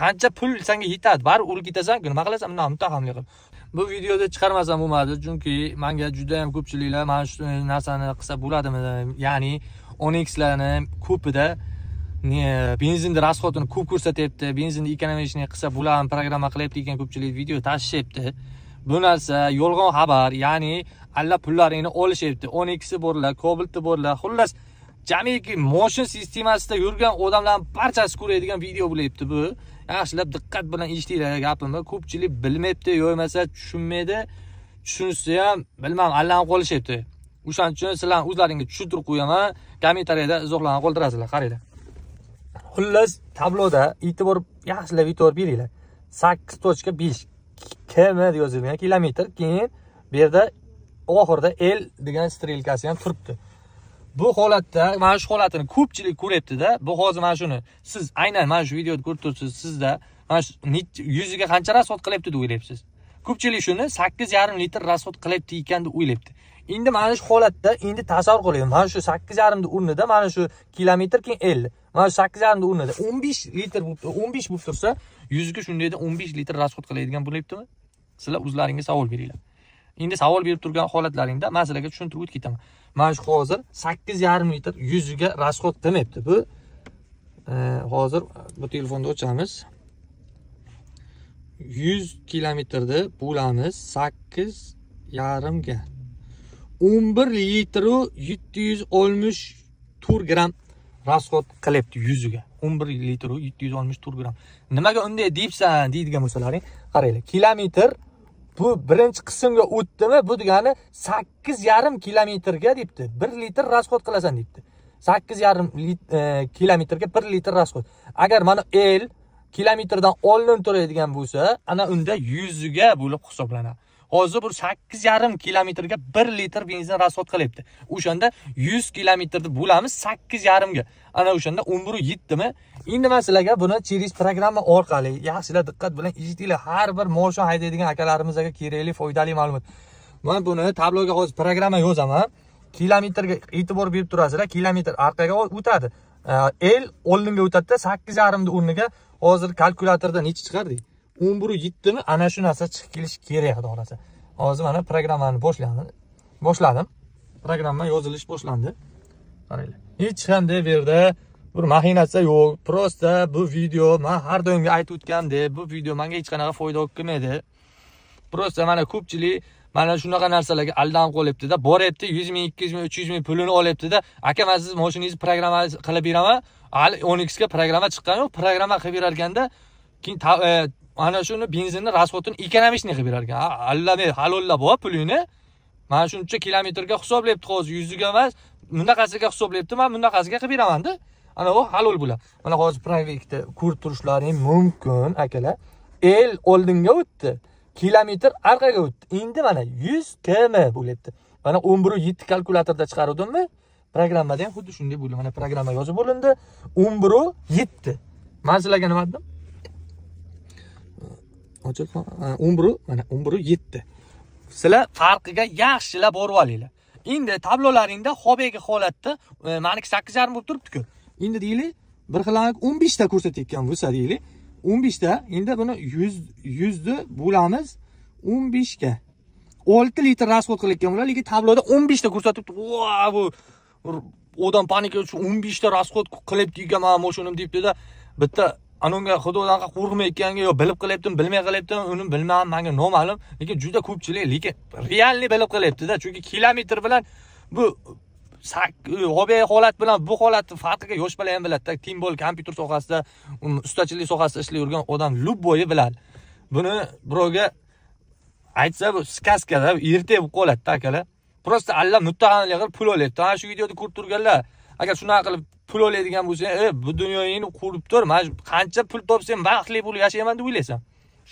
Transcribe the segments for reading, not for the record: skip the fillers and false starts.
Qancha pul senga yetadi? Baribir o'lib ketasan, nima qilasan? Bundan muttahamlik qilib. Bu videoda chiqarmasam bo'lmadi, chunki menga juda ham ko'pchiliklar mana shu narsani qilsa bo'ladimi? Ya'ni Onixlarni ko'pida benzinni расходini ko'p ko'rsatyapti, benzinni ekonomичный qilsa bo'ladimi, programma qilyapti ekan, ko'pchilik video tashishyapti. Bu narsa yolg'on xabar, ya'ni alla pullaringni olishyapti. Onixi borlar, Cobalt'i borlar, xullas jamiki moshin sistemasida yurgan odamlarning barchasi ko'radigan video bo'lyapti bu. Yaxshilab diqqat bilan eshitinglar gapimni. Ko'pchilik bilmayapti, yo'ymasa tushunmaydi. Tushunsa ham bilmam, allanib qolishyapti. O'shaning uchun sizlar o'zlaringga tushuntirib qo'yaman, kommentariyada izohlarni qoldirasizlar, qaranglar. Xullas, tabloda e'tibor, yaxshilab e'tibor beringlar. 8.5 km yozilgan kilometr, keyin bu yerda oxirida L degan strelkasi ham turibdi. Bu holatda mana shu holatini ko'pchilik ko'ryapti-da. Bu hozir mana shuni siz aynan mana shu videoda ko'rib turibsiz, sizda mana shu yuziga qancha rasxod qilyapti deb o'ylayapsiz. Ko'pchilik shuni 8.5 litr rasxod qilyapti ekan deb o'ylayapti. Endi mana shu holatda endi tasavvur qiling, mana shu 8.5 ni o'rnida mana shu kilometr keyin 50. Mana shu 8.5 ni o'rnida 15 litr 15 bo'lib tursa, yuziga shundayda 15 litr rasxod qiladigan bo'lyaptimi? Sizlar o'zlaringizga savol beringlar. Endi savol berib turgan holatlaringda men sizlarga tushuntirib o'tib ketaman. Mana shu hozir 8.5 litr yuziga rasxod qilmayapti. Bu hozir bu telefonni ochamiz. 100 kilometrni bo'lamiz 8.5 ga. 11 litr 764 gram rasxod qilyapti yuziga. 11 litr 764 gram. Nimaga unday deyapsan deydigan bo'lsalaring, qaranglar. Kilometr bu birinchi qismga o'tdimi? Bu degani 8.5 kilometrga debdi. 1 litr rasxod qilasan debdi. 8.5 kilometrga 1 litr rasxod. Agar mana L kilometrdan oldin turadigan bo'lsa, ana unda yuziga bo'lib hisoblanadi. Hozir bu 8.5 kilometrga 1 litr benzin rasxod qilyapti. O'shanda 100 kilometrni bo'lamiz 8.5 ga. Ana o'shanda 11.7 mi? Endi men sizlarga buni через programma orqali yaxshilab diqqat bilan eshitinglar. Har bir moshin haydaydigan akalarimizga kerakli, foydali ma'lumot. Men buni tabloga hozir programma yozaman. Kilometrga e'tibor berib turasizlar, kilometr orqaga o'tadi. L oldinga o'tadi-da, 8.5 ni o'rniga hozir kalkulyatorda necha chiqardik? 11.7 mi? Ana shu narsa chiqib kelishi kerak, xudo xolasa. Hozir mana programmani boshladim. Programma yozilish boshlandi. Qaranglar. Hech qanday bu yerda bir maxinatsiya yo'q. Prosta bu video men har doimgi aytib o'tgandek, bu video menga hech qanaqa foyda olib kelmaydi. Prosta mana ko'pchilik mana shunaqa narsalarga aldanib qolyapti-da, boryapti 100 ming, 200 ming, 300 ming pulini olyapti-da. Aka, men siz mashinangizni programma qilib beraman. Hali 12 ga programma chiqqan yo'q. Programma qilib berarganda keyin ana shuni benzinni rasxodini ekonomичный qilib berar ekan. Allamay halollab bor pulingni. Mana shuncha kilometrga hisoblayapti hozir, yuziga emas, bunaqasiga hisoblayapti, men bunaqasiga qilib beraman-da. Ana u halol bo'ladi. Mana hozir proyektda ko'rib turishlaring mumkin, akalar. L oldinga o'tdi, kilometr orqaga o'tdi. Endi mana 100 km bo'lyapti. Mana 11.7 kalkulyatorda chiqaruvdimmi? Programmada ham xuddi shunday bo'ldi. Mana programma yozib bo'lindi. 11.7. Men sizlarga nima dedim? Ochiq 11, mana 11.7. Sizlar farqiga yaxshilab borib olinglar. Endi tablolaringda hobegi holatda meniki 8.5 bo'lib turibdi-ku. Endi deylik, bir xil 15 ta ko'rsatayotgan bo'lsa deylik, 15 ta, endi buni 100 ni bo'lamiz 15 ga. 6 litr rasxod qilayotgan bo'ladi, lekin tabloda 15 ta ko'rsatibdi. Va bu odam panika shu 15 ta rasxod qilyapti ekan mana mashinam debdi-da, bitta anonga xudodan qo'rqmayotganga yo bilib qilyaptimi, bilmay qilyaptimi, uni bilmadim, menga noma'lum, lekin juda ko'pchilik lekin realni bilib qilyapti-da, chunki kilometr bilan bu hobey holat bilan bu holatning farqiga yosh bola ham biladi-da, timbol kompyuter sohasida, ustachilik sohasida ishlayotgan odam любойi biladi. Buni birovga aytsa bu skaskada erta bo'lib qoladi-da akalar. Prosta alla muttahamlik qilib pul olyapti. Ana shu videoda ko'rib turganlar, agar shunaqa qilib pul oladigan bo'lsang, bu dunyoyingni qurib tur, mana qancha pul topsang baxtli bo'lib yashayman deb o'ylaysan.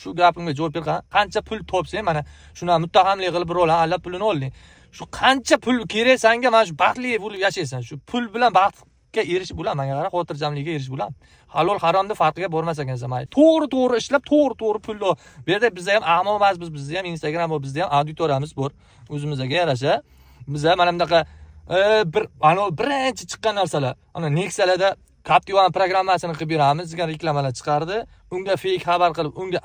Shu gapimga javob ber, qancha pul topsang, mana shunaqa muttahamlik qilib birovlar alla pulini olding. Shu qancha pul kerak senga, mana shu baxtli bo'lib yashaysan. Shu pul bilan baxtga erishib bo'ladi, menga qara, xotirjamlikka erishib bo'ladi. Halol haromni farqiga bormas ekansan. Mana to'g'ri-to'g'ri ishlab, to'g'ri-to'g'ri pul ol. Bu yerda bizda ham ahmoq emasmiz, bizda ham Instagram bor, bizda ham auditoriyamiz bor. O'zimizga yarasha. Biz ham mana bunaqa bir ana birinchi chiqqan narsalar, ana Nexalarda Captiva programmasini qilib beramiz degan reklamalar chiqardi. Unga fake xabar qilib, unga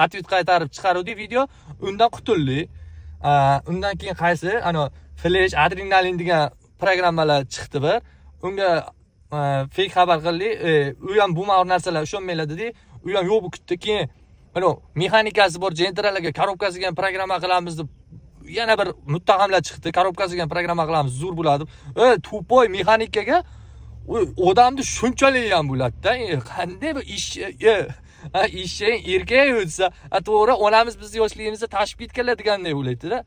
ответ qaytarib chiqaruvdik video, undan qutuldik. Undan keyin qaysi ana Flash Adrenalin degan programmalar chiqdi bir. Unga fake xabar qildik. U ham bu narsalar ishonmanglar dedik. U ham yo'q bu kutdi. Keyin mana mexanikasi bor Gentralarga korobkasiga ham programma qilamiz deb yana bir muttahamlar chiqdi. Korobkasiga ham programma qilamiz, zo'r bo'ladi. Tupoy mexanikaga odamni shunchalik ham bo'ladi-da. Qanday bir ish, eshak erkak o'tsa, to'g'ri, onamiz bizni yoshligimizda tashib ketganlar deganday o'ylaydi-da.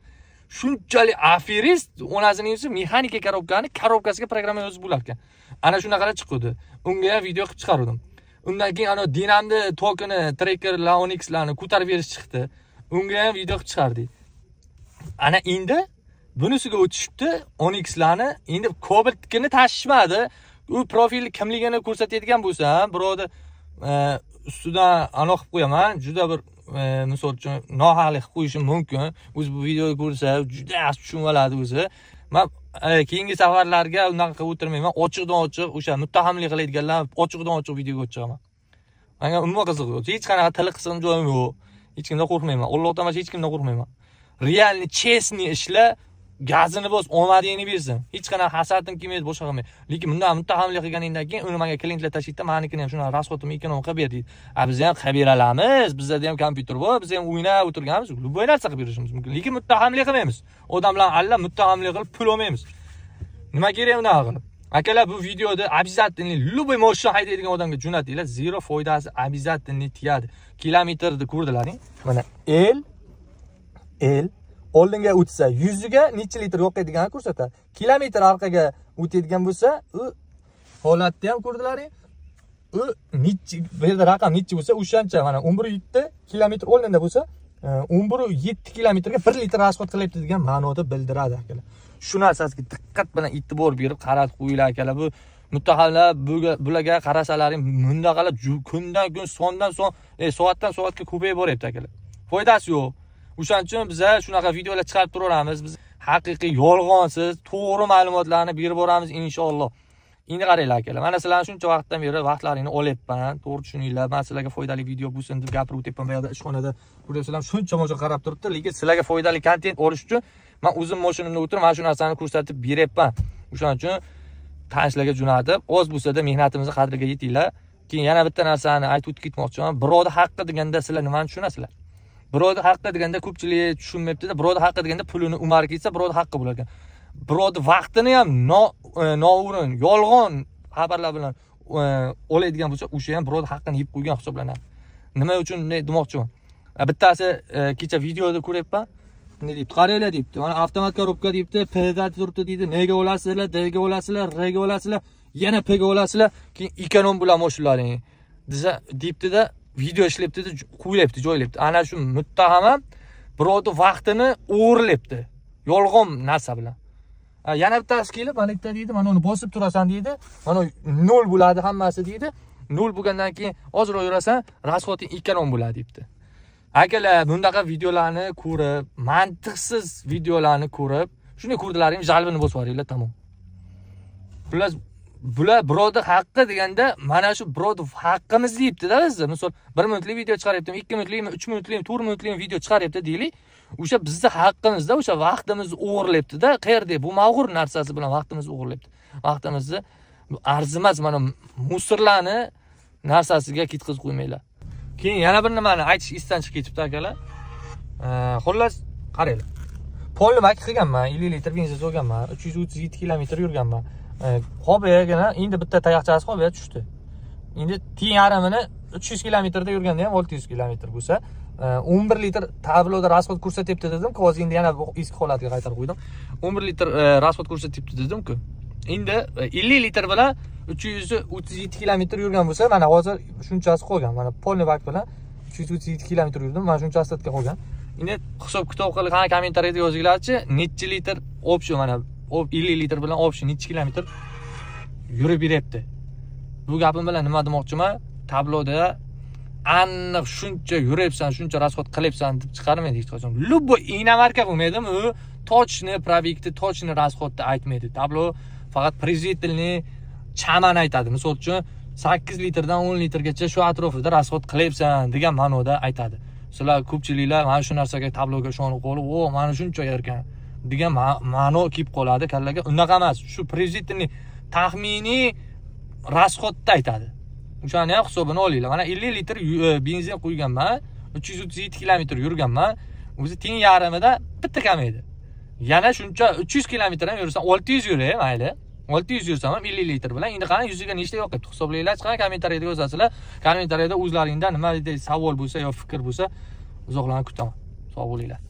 Shunchalik aferist, onasining o'zi mexanika korobkani korobkasiga programma yozib bo'lar ekan. Ana shunaqalar chiqdi. Unga ham video qilib chiqardim. Undan keyin ana Dinamni tokini, trackerlar, Onixlarni ko'tarib berish chiqdi. Unga ham video qilib chiqardik. Ana endi bunisiga o'tishibdi, Onixlarni endi Cobalt'kini tashishmadi. U profil kimligini ko'rsatadigan bo'lsam, birovni ustidan aniq qilib qo'yaman, juda bir misol uchun nohaqlik qilib qo'yishim mumkin. O'zi bu videoni ko'rsa juda yaxshi tushunib oladi o'zi. Men keyingi safarlarga unaqa qilib o'tirmayman. Ochiqdan ochiq o'sha muttahamlik qiladiganlar ochiqdan ochiq videoga chiqaman. Menga umuman qiziq yo'q. Hech qanaqa til qisqim joyim yo'q. Hech kimdan qo'rqmayman. Allohdan boshqa hech kimdan qo'rqmayman. Realni, chestni ishla, gazini bos, omadingni bersin. Hech qanaqa hasadim kelmaydi, boshqa qilmaydi. Lekin bundan muttahamlik qilganingdan keyin uni menga klientlar tashlaydi, menikini ham shuni rasxodimni ekonom qilib ber deydi. A biz ham qilib bera olamiz, bizda ham kompyuter bor, biz ham o'ynab o'tirganmiz, любой narsa qilib berishimiz mumkin. Lekin muttahamlik qilmaymiz. Odamlarni allab muttahamlik qilib pul olmaymiz. Nima kerak unaqa qilib? Akalar, bu videoda обязательно любой mashina haydaydigan odamga jo'natinglar, zero foydasi обязательно tegadi. Kilometrni ko'rdilaring. Mana L L oldinga o'tsa yuziga necha litr yoqadiganini ko'rsatadi. Kilometr orqaga o'tadigan bo'lsa, u holatni ham ko'rdilaring. U necha, bu yerda raqam necha bo'lsa, o'shancha mana 11.7 kilometr oldinda bo'lsa, 11.7 kilometrga 1 litr rasxod qilyapti degan ma'noda bildiradi akalar. Shu narsasiga diqqat bilan e'tibor berib qaratib qo'yinglar akalar. Bu muttahamlar bularga qarasalaring bundaqalar kundan kun, sondan son, soatdan soatga ko'payib boryapti akalar. Foydasi yo'q. O'shaning uchun biz shunaqa videolar chiqarib turaveramiz. Biz haqiqiy yolg'onsiz to'g'ri ma'lumotlarni berib boramiz inshaalloh. Endi qaranglar akalar, mana sizlarni shuncha vaqtdan beri vaqtlaringni olyapman, to'g'ri tushuninglar. Men sizlarga foydali video bo'lsin deb gapirib o'tyapman. Bu yerda ishxonada ko'ryapsizlar, shuncha mashina qarab turibdi, lekin sizlarga foydali kontent olish uchun men o'zim mashinamda o'tirib mana shu narsani ko'rsatib beryapman. O'shaning uchun tanishlarga jo'natib, oz bo'lsa-da mehnatimizni qadriga yetinglar. Keyin yana bitta narsani aytib o'tib ketmoqchiman. Birovni haqqi deganda sizlar nimani tushunasizlar? Birovni haqqi deganda ko'pchilik tushunmayapti-da. Birovni haqqi deganda pulini umar ketsa, birovni haqqi bo'lar ekan. Birovni vaqtini ham noo'rin, yolg'on xabarlar bilan oladigan bo'lsa, o'sha ham birovni haqqini yeb qo'ygan hisoblanadi. Nima uchun ne demoqchiman? Bittasi kecha videoda ko'ryapman. Ne deyapti? Qaranglar deyapti. Mana avtomat korobka deyapti, P da turibdi deydi. Nega olasizlar, D ga olasizlar, R ga olasizlar, yana P ga olasizlar, keyin ekonom bo'ladi mashinalaring desa deyapti-da, video ishlayapti-da, qo'yapti, joylayapti. Ana shu muttaham ham birovni vaqtini o'g'irlayapti yolg'on narsa bilan. Yana bittasi kelib, mana bitta deydi, mana uni bosib turasan deydi. Mana 0 bo'ladi hammasi deydi. 0 bo'lgandan keyin ozroq yurasan, rasxoding ekonom bo'ladi deyapti. Akalar, bundaqa videolarni ko'rib, mantiqsiz videolarni ko'rib, shunday ko'rdilaring, jalbini bosib yuboringlar, tamom. Bular birovni haqqi deganda mana shu birovni haqqimiz deyapti-da bizni. Misol 1 minutlik video chiqaryaptimi, 2 minutlikmi, 3 minutlikmi, 4 minutlikmi video chiqaryapti deylik. O'sha bizni haqqimizda, o'sha vaqtimizni o'g'irlayapti-da. Qayerda bu mag'ur narsasi bilan vaqtimizni o'g'irlayapti. Vaqtimizni arzimas mana musorlarni narsasiga ketkazib qo'ymanglar. Keyin yana bir nimani aytish esdan chiqib ketibdi akalar. Xullas, qaranglar. Polni bak qilganman, 50 litr benzin solganman, 337 kilometr yurganman. Hobegina endi bitta tayoqchasi hobega tushdi. Endi teng yarmini 300 kilometrda yurganda ham 600 kilometr bo'lsa, 11 litr tabloda rasxod ko'rsatyapti dedim-ku, hozir endi yana eski holatiga qaytarib qo'ydim. 11 litr rasxod ko'rsatyapti dedim-ku. Endi 50 litr bilan 337 kilometr yurgan bo'lsa, mana hozir shunchasi qolgan. Mana polni bak bilan 337 kilometr yurdim, mana shunchasi statga qolgan. Endi hisob-kitob qilib, qani kommentariyada yozinglarchi, necha litr общий mana 50 litr bilan общий necha kilometr yurib beryapti. Bu gapim bilan nima demoqchiman? Tabloda aniq shuncha yuribsan, shuncha rasxod qilyapsan deb chiqarmaydi hech qachon. Любой inomarka bo'lmaydimi, u точный пробегni, точный rasxodni aytmaydi. Tablo faqat приблизительный Chamani aytadi. Misol uchun 8 litrdan 10 litrgacha shu atrofida расход qilyapsan degan ma'noda aytadi. Sizlar ko'pchiliklar mana shu narsaga, tabloga ishonib qolib, o mana shuncha yerkan degan ma'no kelib qoladi kallaga. Unaqa emas. Shu приблизительный taxminiy расход ni aytadi. O'shani ham hisobini olinglar. Mana 50 litr benzin quyganman, 337 kilometr yurganman. O'zi teng yarmida bitta kamaydi. Yana shuncha 300 kilometr ham yursam 600 yuray, mayli. 600 yursam ham 50 litr bilan endi qani yuziga nechta yoqibdi hisoblanglar, chiqadi, kommentariyada yozasizlar. Kommentariyada o'zlaringda nima savol bo'lsa yo fikr bo'lsa, izohlarni kutaman. Sog' bo'linglar.